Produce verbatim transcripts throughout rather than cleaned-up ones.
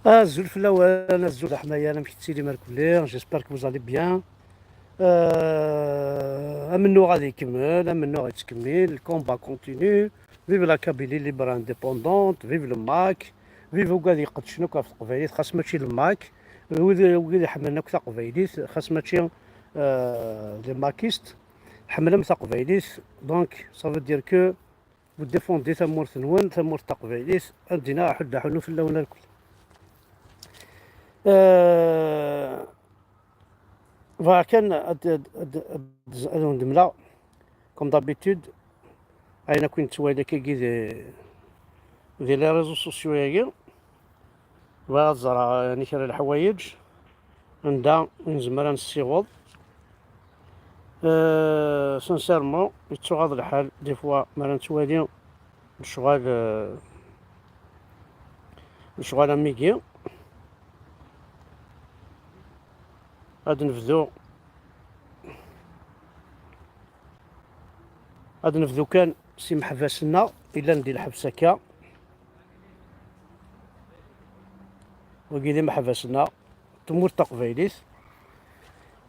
Azul fell-awen, azul d aḥmayan, amek tettilim irkelli? J'espère que vous allez bien. Euh, amennuɣ ad ikemmel, amennuɣ yettkemmil, le combat continue. Vive la Kabylie libre indépendante, vive le MAK, vive wigad iqeddcen akk ɣef teqbaylit, xas mačči le MAK, wid, wid iḥemmlen akk taqbaylit, xas mačči, euh, les makistes, ḥemmlem taqbaylit, donc ça veut dire que vous défendez tamurt-nwen, tamurt taqbaylit, ad d-iniɣ aḥuddu aḥunnu fell-awen irkelli. Euh, Bɣiɣ kan ad, ad, ad, ad, ad wen-d-mleɣ, comme d'habitude, ayen akk i nettwali akkagi di, di les réseaux sociaux-agi. Bɣiɣ ad ẓreɣ, yani, kra n leḥwayeǧ anda i nezmer ad nessiweḍ. Euh, sincèrement, yettuɣaḍ lḥal, des fois, mi ara nettwali lecɣal, euh, lecɣal am wigi. Ad nebdu, ad nebdu kan s imeḥbas-nneɣ yellan di lḥebs akka. Wigi d imeḥbas-nneɣ, tmurt taqbaylit.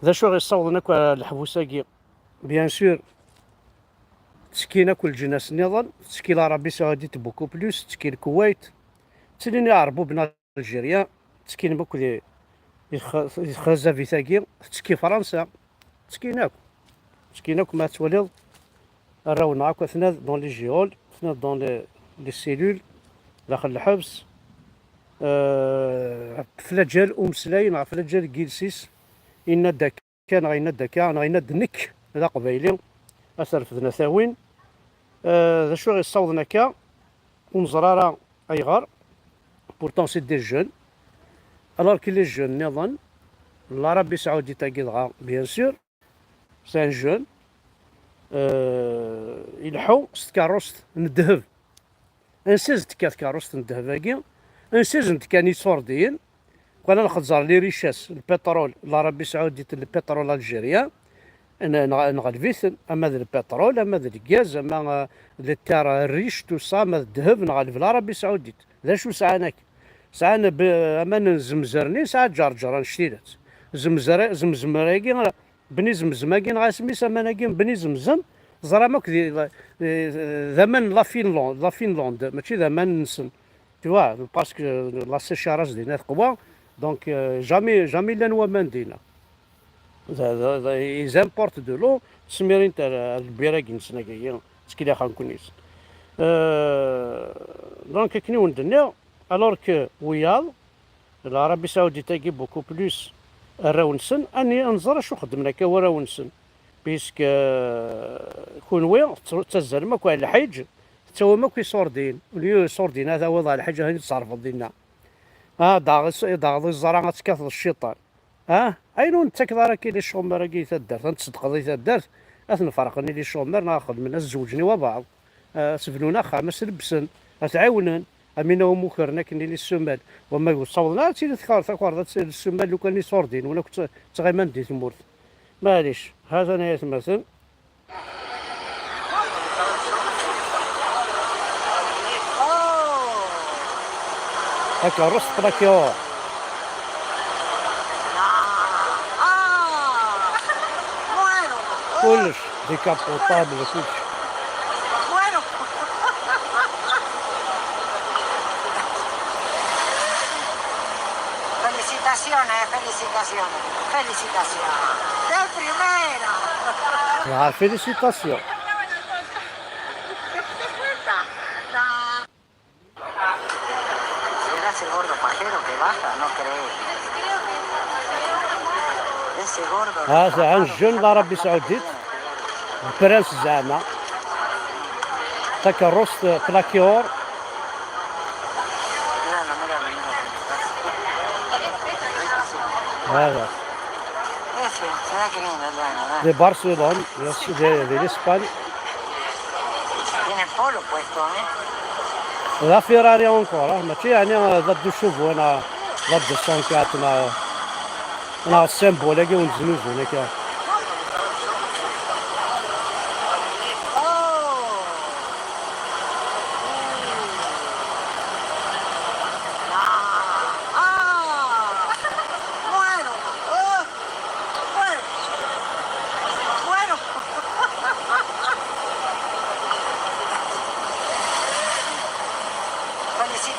D acu i ɣ-yessawḍen akk ɣer leḥbus-agi? Bien sûr, ttekkin akk leǧnas nniḍen, tettekki l'Arabie Saoudite beaucoup plus, tettekki Kuwait, ttilin iɛerbuben algérien, ttekkin akk di, di txa-, di txazabit-agi, tettekki Fransa, ttekkin akk. Ttekkin akk, ma twaliḍ arraw-nneɣ akk atnad dans les geôles, atnad dans les, les cellules, daxel lḥebs. Euh, ɣef laǧal umeslay neɣ ɣef laǧal n yiles-is, yenna-d akka neɣ yenna-d akka, neɣ yenna-d nekk d aqbayli, ad t-refden ad t-awin. Euh, d acu i ɣ-yessawḍen akka? Ur neẓri ara ayɣer. Pourtant, c'est des jeunes. Alors que les jeunes nniḍen, l'Arabie Saoudite-agi dɣa, bien sûr, c'est un jeune. Euh, ileḥḥu s tkeṛṛust n ddheb. Ansi i s-d-tekka tkeṛṛust n ddheb-agi? Ansi i s-d-kkan iṣurdiyen? Kwan ad nxezzer les richesses, le pétrole, l'Arabie Saoudite, le pétrole algérien, n-, n-, nɣelb-iten, ama d le pétrole, ama d le gaz, ama, euh, les terres riches, tout ça, ama d ddheb, nɣelb l'Arabie Saoudite. D acu sɛan akk? Sɛan b-, aman n Zemzer-nni, sɛa Ǧerǧer, annect-ilat. Zemzer, Zemzem-agi, Bni Zemzem-agi, neɣ asmi-s aman-agi n Bni Zemzem, ẓram akk di, di, d aman n la Finlande, la Finlande, mačči d aman-nsen. Tu vois, parce que la sécheresse dinna teqwa, donc, euh, jamais, jamais llan waman dinna. D, d, d, ils importent de l'eau, ttsemmirin-t ar, ar lbir-agi-nsen, agi, ttkellixen-ken-is. Euh, donc, akken i wen-d-nniɣ, alors que wiyaḍ, l'Arabie Saoudite-agi beaucoup plus arraw-nsen, ani ad nẓer acu xeddmen akka warraw-nsen. Puisque, euh, kunwi tt-, ttazzalem akk ar lḥiǧ, tettawim akk iṣurdiyen. Au lieu iṣurdiyen ad tawiḍ ar lḥiǧ, ad ten-id-tṣerfeḍ dinna. Ah, daɣ is-, daɣ iẓra ad tekkateḍ cciṭan. Ah, ayen ur nettakeḍ ara akk i les chômeurs-agi i taddart, ad nettṣedqeḍ i taddart, ad ten-ferqen i les chômeurs, neɣ ad xedmen, ad zewǧen i wabaɛḍ, ad s-bnun axxam, ad s-lebsen, ad t-ɛiwnen, am win umi ukren akken i les semelles. Wamma ur ssawḍen ara ad tili tkar-, takarḍa d les semelles lukan iṣurdiyen, win akk tt-, ttɣiman di tmurt. Maɛlic, ha-t-an ay atmaten. Takeṛṛust plakiɣ. Kullec, décapotable, kullec. Felicitaciones, felicitaciones, felicitaciones. De primera. Ah, félicitations. Será ese gordo pajero que baja, no creo. Ese gordo. Ah, c'est un jeune d'Arabie Saoudite. Le prince Zama. Takeṛṛust plakiɣ. Voilà. De Barcelone, de, de, de l'Espagne. Tiene polo puesto, eh. La Ferrari encore, eh. Mačči yeɛni, eh, la deux chevaux neɣ la deux cent quatre neɣ, neɣ symbole-agi ur neznuzun akka.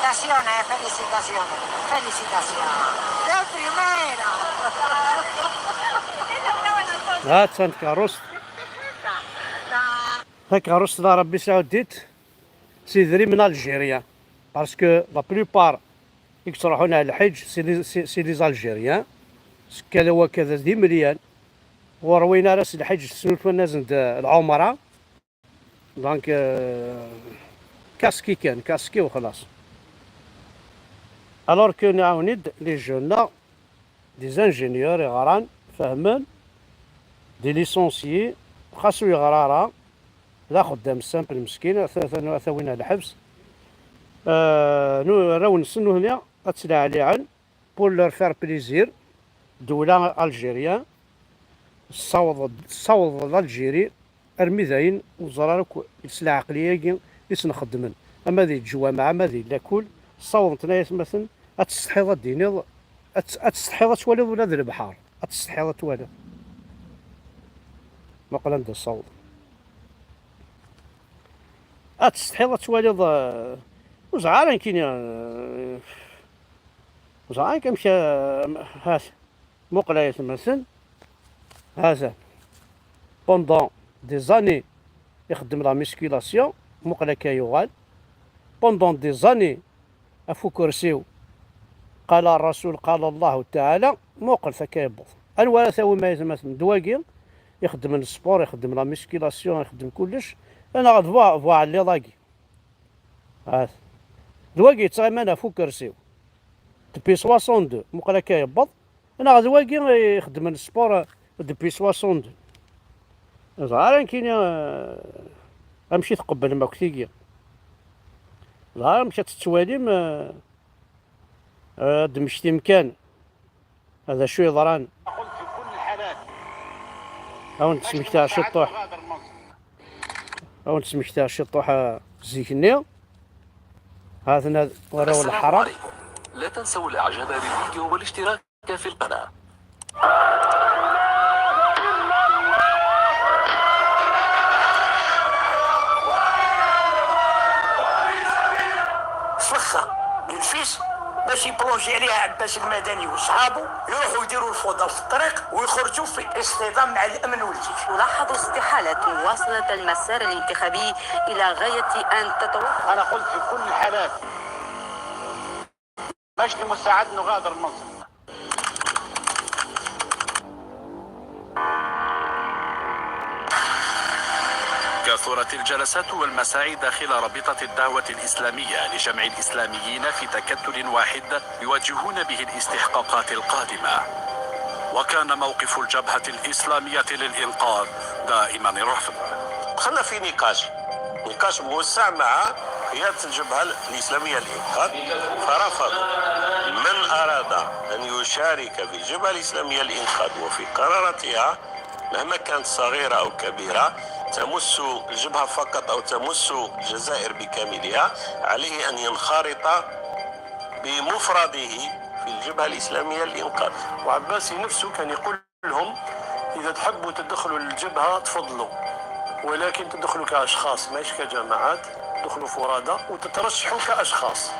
Felicitaciones, felicitaciones, felicitaciones. De primera. Ha-tt-an tkeṛṛust. Takeṛṛust n Ṛebbi sɛuddit s idrimen algériens. Parce que la plupart i yettruḥun ar lḥiǧ c'est les, c'est, c'est les Algériens. Sekkada wakka d imelyan. Ur ṛwin ara s lḥiǧ, snulfan-asen-d lɛumṛa. Donc, euh, kaski kan, kaski u xlaṣ. Alors que nɛawen-id les jeunes-a, des ingénieurs iɣran, fehmen, des licenciés, xas ur yeɣra ara, d axeddam simple meskin, ata, ata, ata win ar lḥebs. Euh, nu-, arraw-nsen nutni ad ttleɛliɛen pour leur faire plaisir, ddewla algérien, tessaweḍ, tessaweḍ Algérie armi dayen ur ẓer ara akk s lɛeqliya-agi i sen-xeddmen, ama di leǧwameɛ, ama di lakul, ssawḍen-ten ay atmaten, ad tsetḥiḍ ad d-tiniḍ, ad tt-, ad tsetḥiḍ ad twaliḍ ula d lebḥer, ad tsetḥiḍ ad twaliḍ. Muqel anda ssaweḍ. Ad tsetḥiḍ ad twaliḍ, eh, ur ẓer ara nekkini, eh, ur ẓer ara amek, eh, hat, muqel ay atmaten, hata, pendant des années ixeddem la musculation, muqel akka yuɣal, pendant des années, af ukersi-w, qala Rasul, qala Allahu Taɛala, muqel akka yewweḍ. Anwa ara tawim ay atmaten? D wagi ixeddmen sport, ixeddem la musculation, ixeddem kullec, neɣ d bu, bu ɛelliḍ-agi. Hat. D wagi yettɣiman ɣef ukersi-w. Depuis soixante-deux, muqel akka yewweḍ. Neɣ d wagi ixeddmen sport depuis soixante-deux. Ẓer ara nekkini, eh, amek i tqebblem akk tigi. Ẓer amek ad tettwalim, eh, eh, ad d-mmektim kan d acu yeḍran. Ad wen-d-smektiɣ ciṭṭuḥ. Ad wen-d-smektiɣ ciṭṭuḥ, eh, zik-nni. Ha-ten-a warraw n leḥṛam. السلام عليكم. لا تنسوا الإعجاب بالفيديو والاشتراك في القناة. فخة للفيس باش يبلونجي عليها عباس المدني وصحابه، يروحوا يديروا الفوضى في الطريق ويخرجوا في اصطدام مع الأمن والجيش. نلاحظ استحالة مواصلة المسار الانتخابي إلى غاية أن تتوفر. أنا قلت في كل الحالات، ماشي مستعد نغادر المنصب. كثرت الجلسات والمساعي داخل رابطة الدعوة الإسلامية لجمع الإسلاميين في تكتل واحد يواجهون به الاستحقاقات القادمة. وكان موقف الجبهة الإسلامية للإنقاذ دائما الرفض. دخلنا في نقاش، نقاش موسع مع قيادة الجبهة الإسلامية للإنقاذ، فرفضوا. من أراد أن يشارك في الجبهة الإسلامية للإنقاذ وفي قراراتها، مهما كانت صغيرة أو كبيرة، تمس الجبهة فقط أو تمس الجزائر بكاملها، عليه أن ينخرط بمفرده في الجبهة الإسلامية للإنقاذ. وعباسي نفسه كان يقول لهم: إذا تحبوا تدخلوا للجبهة تفضلوا، ولكن تدخلوا كأشخاص، ماهيش كجماعات، تدخلوا فرادى وتترشحوا كأشخاص.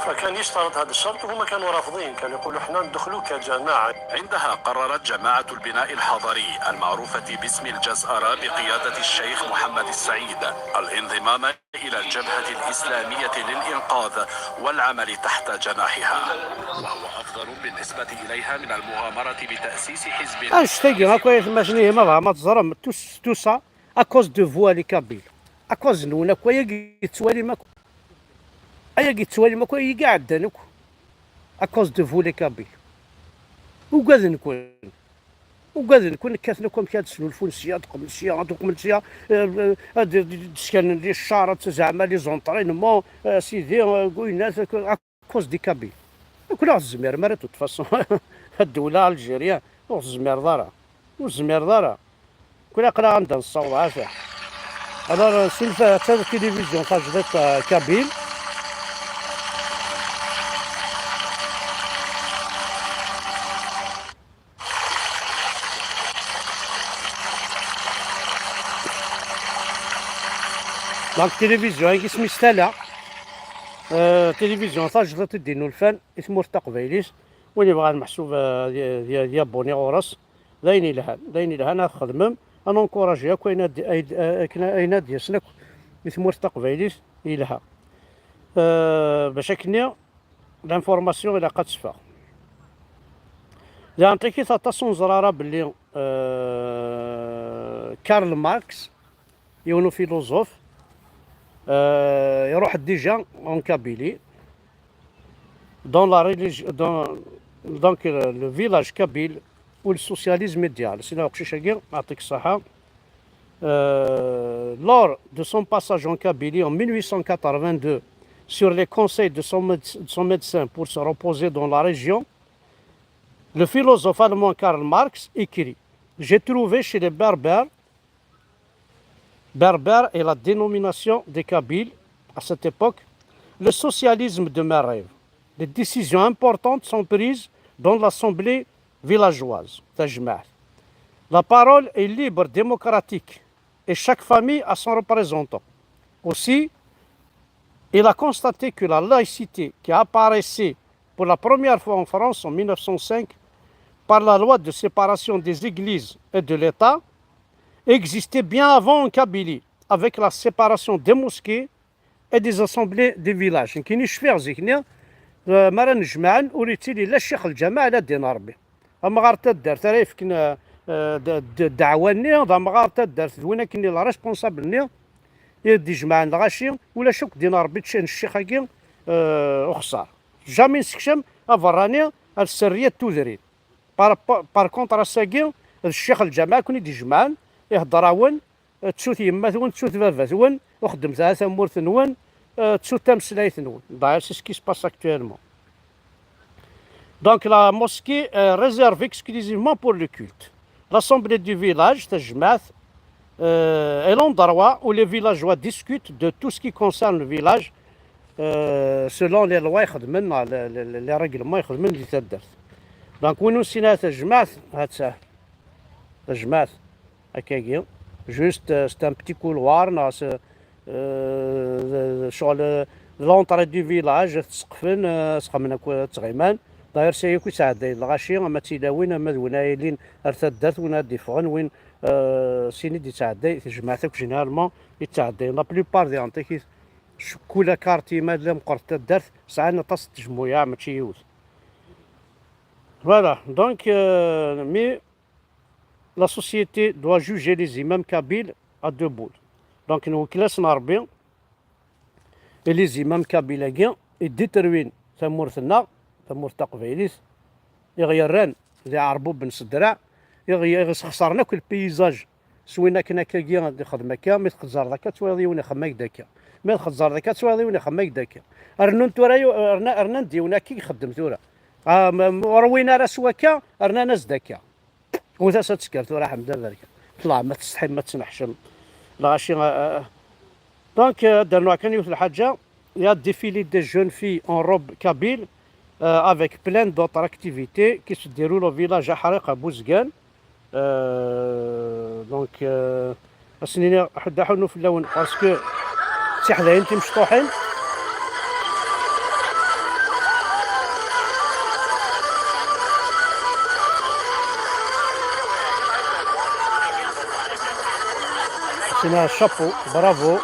فكان يشترط هذا الشرط وهما كانوا رافضين، كانوا يقولوا: "احنا ندخلوا كجماعة". عندها قررت جماعة البناء الحضري المعروفة باسم الجزأرة بقيادة الشيخ محمد السعيد الانضمام إلى الجبهة الإسلامية للإنقاذ والعمل تحت جناحها، وهو أفضل بالنسبة إليها من المغامرة بتأسيس حزب. Annect-agi akk ay atmaten-ihi ma bɣam ad teẓrem, tout, tout ça à cause de vous les Kabyles, à cause-nwen akk, ayagi tettwalim akk, ayagi tettwalim akk, ayagi iɛeddan akk, à cause de vous les Kabyles. Ugaden-ken. Ugaden-ken, kkaten akk amek ad snulfun sya, ad qqmen sya, ad uqmen sya, eh, eh, ad d-skanen les chars, ad zeɛma les entraînements, eh, sidi, eh, guynas, à cause des Kabyles. Ur ken-aɣ tezmirem ara, de toute façon. Ddewla algérien, ur tezmireḍ ara. Ur tezmireḍ ara. Kul aql-aɣ anda nessaweḍ, ata. Alors, suref, atta tilivizyu tajdidt, eh, kabyle. Donc, tilivizyu-agi isem-is Tala. Euh, télévision tajdiṭ i d-innulfan i tmurt taqbaylit. Win yebɣan meḥsub, euh, ad y-, ad y-, ad yabuni ɣur-s, d ayen yelhan, d ayen yelhan ad txedmem, ad nencourager akk ayen ad, ayen ad, ayen ad d-yasen akk i tmurt taqbaylit yelha. Euh, bac akkenni, l'information ilaq ad teffeɣ. Diɣen takit aṭas ur neẓra ara belli, euh, Karl Marx, yiwen ufiluẓuf, euh, iruḥ déjà en Kabylie, dans la religion, dans, donc, euh, le village kabyle où le socialisme idéal. Sina uqcic-agi, aɛṭik ṣṣaḥa. Euh, lors de son passage en Kabylie en mille huit cent quatre-vingt-deux, sur les conseils de son méde-, de son médecin pour se reposer dans la région, le philosophe allemand Karl Marx écrit : « J'ai trouvé chez les Berbères, Berbères et la dénomination des Kabyles à cette époque, le socialisme de mes rêves. Les décisions importantes sont prises dans l'assemblée villageoise. » Tajmaɛt. La parole est libre, démocratique, et chaque famille a son représentant. Aussi, il a constaté que la laïcité qui apparaissait pour la première fois en France en mille neuf cent cinq par la loi de séparation des églises et de l'État existait bien avant en Kabylie, avec la séparation des mosquées et des assemblées des villages. Nekkini cfiɣ zik-nni, euh, mi ara nejmaɛen, ur yettili la ccix n lǧameɛ la ddin n Ṛebbi. Amɣar n taddart ara yefken, euh, euh, d-, d-, ddeɛwa-nni, d amɣar n taddart d win akkenni, le responsable-nni i d-ijemɛen lɣaci, ulac akk ddin n Ṛebbi n ccix-agi, euh, uxṣar. Jamais nessekcem aberrani ar sserriya n tudrin. Par, par contre, ass-agi, d ccix n lǧameɛ i ken-id-ijemɛen, ihedder-awen, ttut yemma-twen, ttut baba-twen, ur xeddmet ara tamurt-nwen, eh, ttut tameslayt-nwen. D'ailleurs, c'est ce qui se passe actuellement. Donc la mosquée est réservée exclusivement pour le culte. L'assemblée du village, tajmaɛt, euh, est l'endroit où les villageois discutent de tout ce qui concerne le village, euh, selon les lois ixedmen, les, les, les règlements ixedmen di taddart. Donc win ur nessin ara tajmaɛt, ha-tt-a. Tajmaɛt, akkagi. Juste, euh, c'est un petit couloir, neɣ c'est, euh, d, d, ccɣel, euh, d l'entrée du village, ad t-sseqfen, euh, sxedmen akk, ad ttɣiman. D'ailleurs, c'est akk yettɛeddayen lɣaci, ama d tilawin, ama d win ara yilin ar taddart, win ara d-iffɣen, win, euh, sin i d-yettɛedday, tajmaɛt akk généralement yettɛeddayen. La plupart des antikit, kul quartier ma d la meqqret taddart, sɛan aṭas n tejmuyaɛ, mačči yiwet. Voilà, donc, euh, mais la société doit juger les imams kabyles à deux boules. Donc, nwekkel-asen Ṛebbi, et les imams kabyles-agi i d-itrewwin tamurt-nneɣ, tamurt taqbaylit, i ɣ-yerran d iɛerbuben s ddreɛ, i ɣ-, i ɣ-isexṣaren akk le paysage s win akken akkagi ad ixdem akka, mi txezzreḍ akka, ad twaliḍ yiwen ixemmem-ak-d akka. Mi txezzreḍ akka, ad twaliḍ yiwen ixemmem-ak-d akka. Rnun tura, rna-, rnan-d yiwen akka i ixeddem tura. Ah, ma, ma ur win ara s wakka, rnan-as-d akka. Wwet-as ad tekker tura, Ḥmed Aberkan. Ṭleɛ, ma tsetḥim, ma tettneḥcam. Lɣaci, ah, ah. Donc, euh, ad d-rnuɣ kan yiwet lḥaǧa. Il y a défilé des jeunes filles en robe kabyle, euh, avec plein d'autres activités qui se déroulent au village Aḥriq à Bouzgan. Euh, donc, euh, Ad sen-iniɣ ḥedd aḥunnu fell-awen, parce que d tiḥdayin timecṭuḥin. Ad sen-iniɣ chapeau, bravo.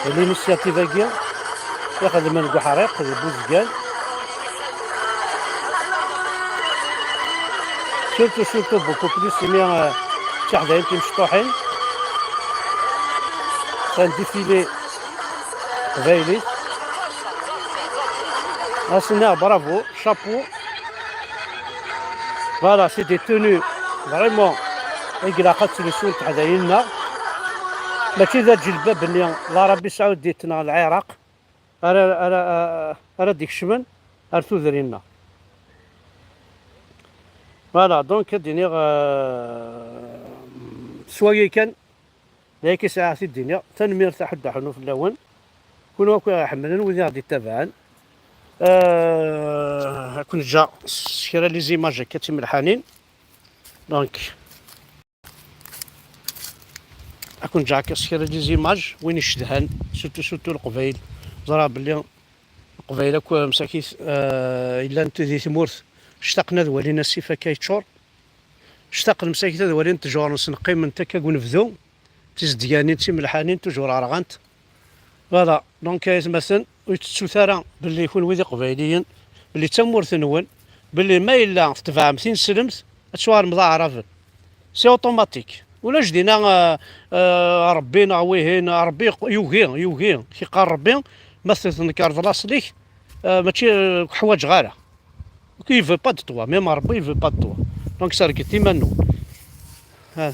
Et l'initiative-agi ixedmen deg uḥriq, di Buzgan. Surtout, surtout, beaucoup plus imi, euh, d tiḥdayin timecṭuḥin. C'est un défilé qbayli. Ad sen-iniɣ bravo, chapeau. Voilà, c'est des tenues vraiment i ilaq ad ttlusunt teḥdayin-nneɣ. Mačči d aǧelbab-nni Larabi Saɛudit neɣ Lɛiraq ara, ara, ara d-ikecmen ar tudrin-nneɣ. Voilà, donc ad d-iniɣ, euh, s wagi kan, d ayagi i sɛiɣ ad t-id-iniɣ. Tanemmirt a ḥedd aḥunnu fell-awen. Kunwi akk i ɣ-iḥemmlen, wid i ɣ-d-ittabaɛen. Euh, ad ken-ǧǧeɣ s kra les images akka d timelḥanin. Donc, Ad ken-ǧǧeɣ akka s kra des images, win icedhan, surtout, surtout Leqbayel. Ẓriɣ belli Leqbayel akk msakit, eh, yellan di tmurt, ctaqen ad walin asif akka yeččur. Ctaqen msakit ad walin ttjur-nsen qqiment akka deg unebdu, d tizedganin d timelḥanin, toujours rɣant. Voilà, donc ay atmaten, ur tettut ara belli kunwi d Iqbayliyen, belli d tamurt-nwen, belli ma yella tetbeɛem tineslemt, ad tuɣalem d Aɛraben. C'est automatique. Ulac dinna, euh, euh, Ṛebbi neɣ wihin, Ṛebbi yugi, yugi. K-, yeqqar Ṛebbi, ma t-, tnekreḍ laṣel-ik, euh, mačči, euh, ur k-ḥwaǧeɣ ara. Donc, il veut pas de toi, même Ṛebbi, il veut pas de toi. Donc, serget iman-nwen. Ha.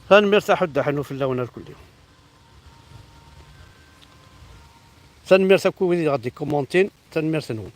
Tanemmirt a Ḥudda Ḥannu fell-awen irkelli. Tanemmirt akk i wid i ɣ-d-ikkumantin, tanemmirt-nwen.